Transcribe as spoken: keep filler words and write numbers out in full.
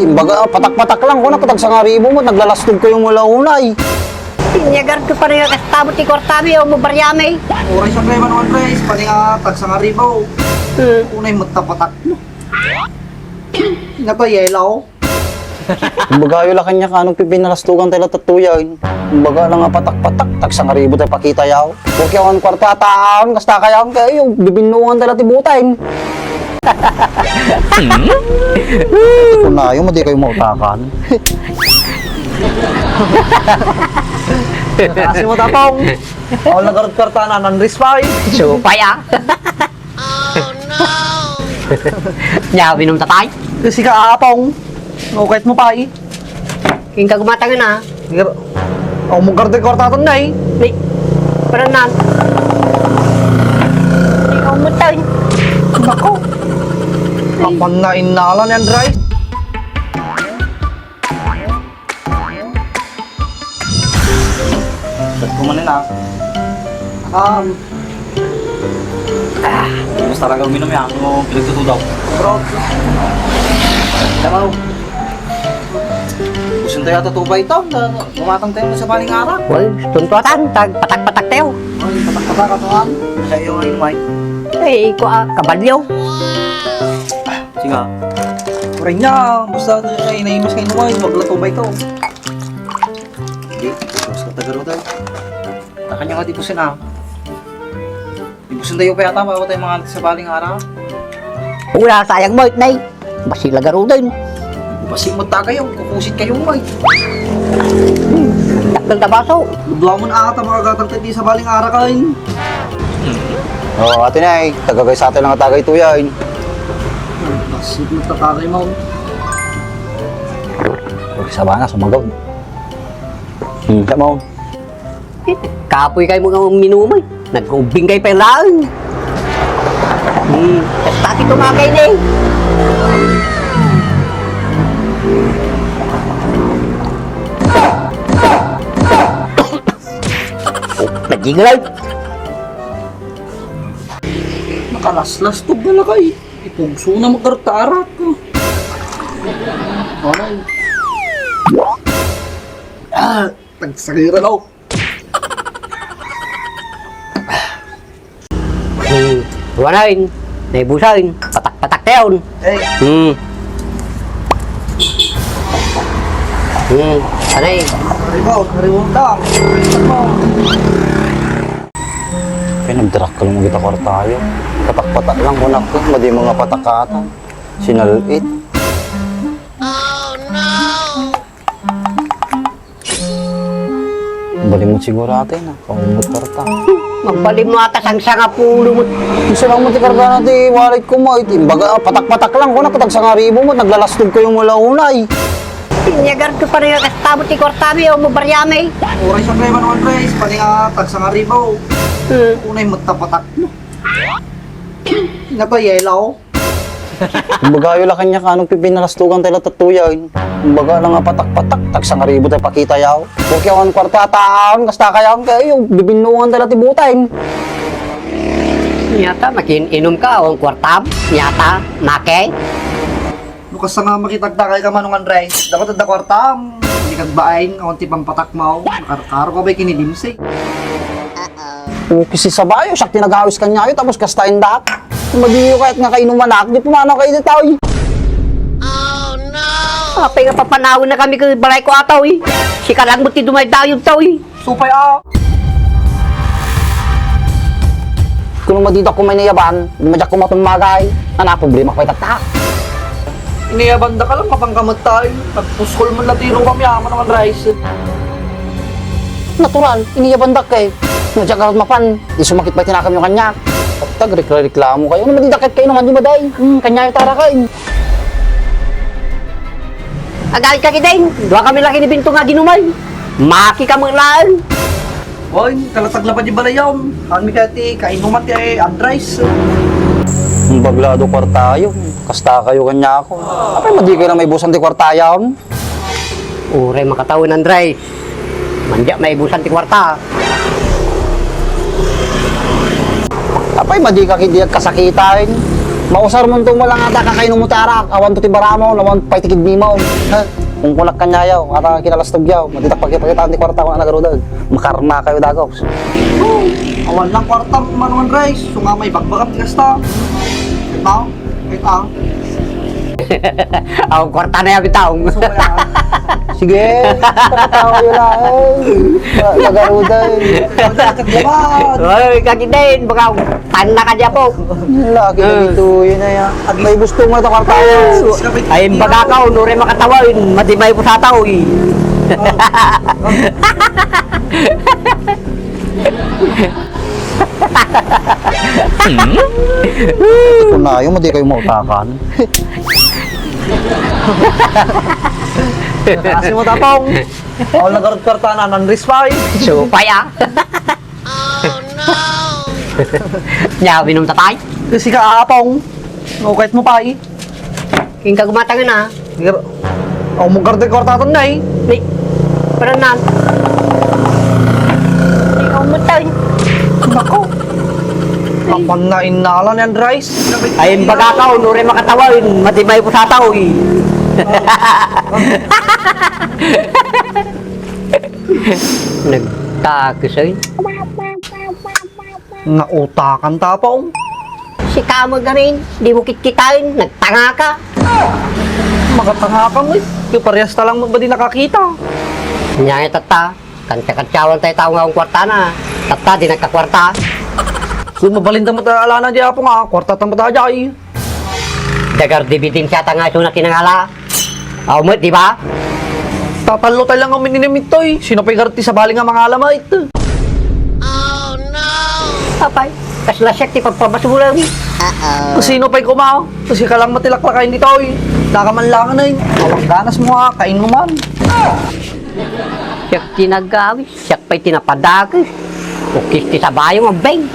Imbaga, patak-patak lang, kunak, tagsangaribu met, naglalastog kayo mula unay. Inyagarto pa rin ang kastabot ti kwartami o mo baryami. Oras ang kaya manuan, Dres, pani nga tagsangaribu. Hmm. Unay met ta patak, no? Natay, yelo. Kumbaga, yun lang kanya, kanong pipinalastugan tayo latatuyag. Kumbaga lang nga patak-patak, tagsangaribu tayo pakita yaw. Huwag yaw ang kwarta taon, kasta kayaw, kayo, bibinungan tayo ti butay. Kung na yun, madi kayo mautakan. Kasi mo tapong. Ako nagkarot-karta na, nanris pa eh. Supay ah. Nya, minum ta pay? Kasi ka, apong. Okay mo pa eh. King kagumatang na. Sige, oh, mo garde kwartaton na eh. Ni, para nan. Ikaw mo tayo. Nako. Kapan na inala ni Andray. Ba't kumanin ah? Um, ah, mas talaga uminom yan. Ano pinagtutudaw? Bro. Tama. Gusto tayo ata tubay ito. Bumatang tayo sa baling arak. Well, tuntuatan. Tag patak-patak tayo. Ay, patak-patak ito ah. Sa iyo ngayon, Mike. Eh, iko ah, kabalyo. Sige. Kuring niya, basta na, ay, naimas kayo naman, wag lang tubay to. Hindi, basta tagaro tayo. Takanya ka, di ko sina. Di ko sina tayo pa yata, bago tayo mga sa baling araw. Ula, sayang mo, itnay. Basi lagarudan. Basi mo ta kayo, kukusit kayo, may. Dakkel ta baso. Dua mo na ata makagatang tayo sa baling araw kayo. Oh, ate na eh. Tagagay sa atin lang tagay tuya eh. Basit mo tatagay mo. Huwag sabana, sumagaw. Hmm, siya mo. Kapoy kayo mga minumay. Nag-ubing kayo pa laang. Hmm, kasta ti tumakay ni. Oh, nagigilay. Nakalaslas to gala kay. Ipugso na magkartarak. Aray. Ah, tagsakira daw. Hmm, wanain, naibusain, patak-patak tayon. Eh. Hmm. Hmm, sanay. Karibaw, karibaw ta. Kaya nagdarak ka lang magita kwartayo. Patak-patak lang, kunak ko, madi mga patakatan. Sinalit. Bali mo siguro ate na, paumot kwarta. Magbalim mo ata sang sangapulo mo. Gusto lang mo ti karga na ti wallet ko mo, iti, imbaga, patak-patak lang, kunak, tagsangaribu mo, naglalastog kayo mula unay. Inyagar ko pa rin ang kastabot ti kwartami o mo baryami. Oras ang kaya manuan, Dres, pani nga tagsangaribu. Hmm. Unay mo tapatak mo. Natay, yelo. Kumbaga, yun lang kanya, kanong pipinalastugan tayo latatuyag. Kumbaga, lang nga patak-patak, tagsangaribu tayo pakita yaw. Huwag yaw ang kwarta, taon, kasta kayaw, kayo, bibinungan tayo ti butay. Nyata, makin-inom ka, ang kwartam, nyata, make. No, kasta nga makitagtakay ka, Manong Andres, dapat adda kwartam, hindi kagbain, awan ti pangpatak mo, nakar-, karo ka ba kinidimsik? O, kisi sabayo, siak ti nagawis kanyayo, tapos kasta indak. Madiyo kayat nga kainumanak, di pumanaw kayo ditoy. Apay nga papanawin na kami kay balay ko ataw eh. Sika lang mo ti dumaydayon taw eh. Supay ah. Kuno madida ko may nayaban, di madyak ko matummagay. Ana, problema ko itatta. Iniyaban da ka lang, mapangkamatay. Nagpuskol mo na tiro kami, ama naman rice. Natural, iniyaban da kay. Madyak ka mapan, di sumakit pa tinakam yung kanya. Tag reklamo kayo. Ano madida kay kayo naman di maday? Hmm, kanya yung tara kayo. Agay ka kidain, dua kami laki ni Binto nga ginumay. Maki ka mo laeng. Oy, kalatag na pa di balayaw. Kami kaya ti kainuman ti Andres. Ang baglado kwartayo. Kasta kayo kanya ako. Apay, madi kayo na may busan ti kwartayo. Uray makatawen, Andres. Mandi maibusan ti kwarta. Apay, madi ka kidi agkasakitan. Mausar mo nto mo lang ata kakainummo ti arak, awan to ti baramo, awan pay ti kidnimaw. Ha? Kung kunak kaniayo, ata kinalastogyaw, maditak pagkita-kitaan ti kuarta, kuna nagarudeg. Makarma kayo dagaw. Awan lang kuarta, Manong Andres, so nga may bagbagam ti kasta. Ito, ito. Aw, kuarta na yan, bitaw. Sige, pakatawa yun na. Ay, nagaruda eh. Oy, kagitin, baka tan na ka di apo. Laki na dito, yun na yan. At may gusto mo ito, kartayo. Ay, baga ka, unore makatawa, yun, madi may pusataw, eh. Kung na yun, madi kayo mautakan. Kasi mo tapong. Ako nagarot karta na, non-risk pa, eh. Supay, ah. Nya, minum ta pay? Kasi ka, apong. O, kahit mo pa, eh. King ka gumatang na. Gar-, o, mo garot karta ton na, eh. Ni, parang nan. Ni, kamatay. Nako. Apan na inala ni Andres. Ay, baga ka, unore makatawa, yun, madi may pusataw, eh. Nagtakis, ay. Nautakan ta, apong. Si kamo gamin, di mo kitkitain, nagtanga ka. Makatanga ka mo, eh. Yung parehas ta lang mo ba di nakakita? Nya, tatta, kanta-kantiawan tayo tao nga akong kwarta na. Tatta, di nagkakwarta. Kung mabalinda mo ta alana di apo nga, kwarta ta mo ta ajay. Dagar dividend siya ta nga isu na kinangala. Aw met, di ba? Tatallo tayo lang amin inimit to, eh. Sino pa'y garot ti sabali nga mangala met? Apay, kasla siak ti pagpabasura mi. Kasino pa'y kuma? Kasi ka lang matilaklakain dito, eh. Nakamanlangan, eh. Awang ganas mo, ah. Kain mo man. Siak ti nagawis, siak pa'y ti napadakes. Ukis ti sabayong, abbeng.